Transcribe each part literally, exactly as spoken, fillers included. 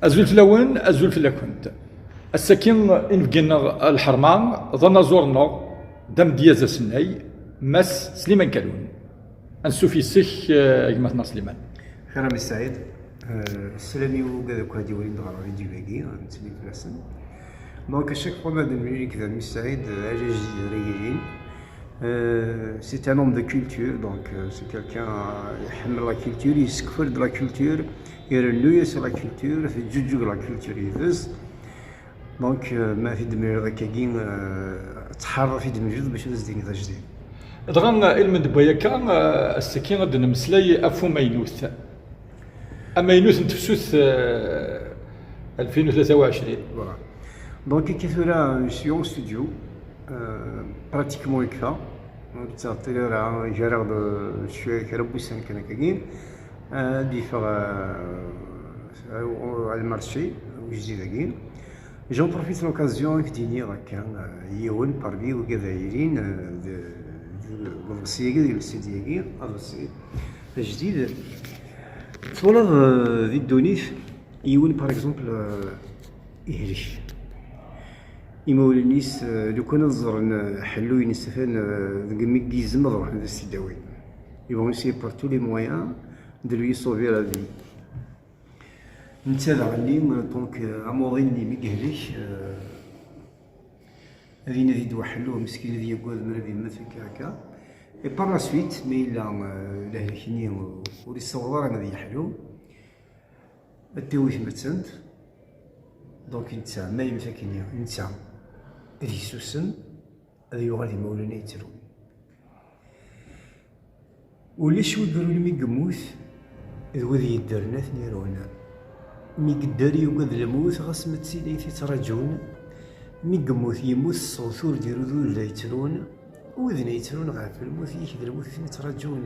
Azul fell-awen, azul fell-akent. Ass-agi, inebgi-nneɣ Lḥerma d anaẓur-nneɣ d amedyaz asennay, Mass Sliman Kalun. Ansuf yes-k, eh, a gma-tneɣ Sliman. Xir a Mmi Saɛid. Eh, sslam i wigad akk ad iwalin ɣer vidyu-agi, nettsellim fell-asen. Donc, à chaque fois ma d-nemlil nekk d a Mmi Saɛid, eh, ala ajdid ara yilin. Euh, c'est un homme de culture, donc euh, c'est quelqu'un euh, iḥemmel la culture, yessekfel-d la culture, irennu-yas la culture, teǧǧuǧǧug la culture yid-s. Donc euh, ma t-id-temlileḍ akkagi, euh, ttḥaraḍ ad t-id-temlileḍ bac ad as-d-tiniḍ ajdid. Dɣa, ilmend n wayaka, ass-agi ad d-nemmeslay ɣef umaynut. Amaynut n tefsut, euh, alfin u tlata u ɛecrin. Voilà. Donc, akka tura, je suis en studio, euh, pratiquement yekfa. Ur ttɛeṭṭil ara, gar-aɣ-d cwiya, kra n wussan kan akkagi. Ad d-yeffeɣ, euh, euh, le marché, ujdid-agi. J'en profite l'occasion ad k-d-iniɣ akka, euh, yiwen parmi wigad ara yilin, euh, d, d, d uḍebsi-agi, d le C D-agi, aḍebsi ajdid. Twalaḍ, euh, di ddunit, yiwen, par exemple, euh, ihlek. Imawlan-is, euh, lukan ad ẓren, euh, ḥellu-ines atan, euh, deg mi yezmer ad ruḥen ad as-t-id-awin. Ils vont essayer par tous les moyens de lui sauver la vie. Netta daɣen-nni, euh, donc, euh, amuḍin-nni mi yehlek, euh, ad inadi-d waḥellu, meskin ad yaggad mi ara d-yemmet akka akka. Et par la suite, ma yella, euh, lehlak-nni, euh, ur yessaweḍ ara ad yeḥlu, ad t-tawi tmettant. Donc netta, ma yemmet akkenni, netta ad yessusem, ad yuɣal d imawlan ay yettrun. Ulac wi irun mi yemmut, d wid yeddren ad ten-irun. Mi yedder yugad lmut, ɣas ma d tin ay t-yettraǧun. Mi yemmut, yemmut ṣṣut, ur d-irudu d la yettrun. Widen ay yettrun ɣef lmut, yak d lmut i ten-yettraǧun.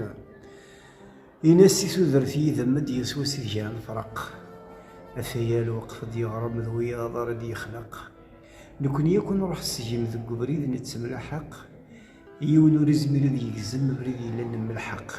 Ini-as i tudert yid-m ad d-yas wass ideg ara nefreq. Ataya lweqt ad d-yeɣrem d wiyaḍ ara d-yexneq. Nekni akk nruḥ seg-m deg ubrid nettemlaḥaq. Yiwen ur izmir ad yegzem abrid yellan nemmelḥaq.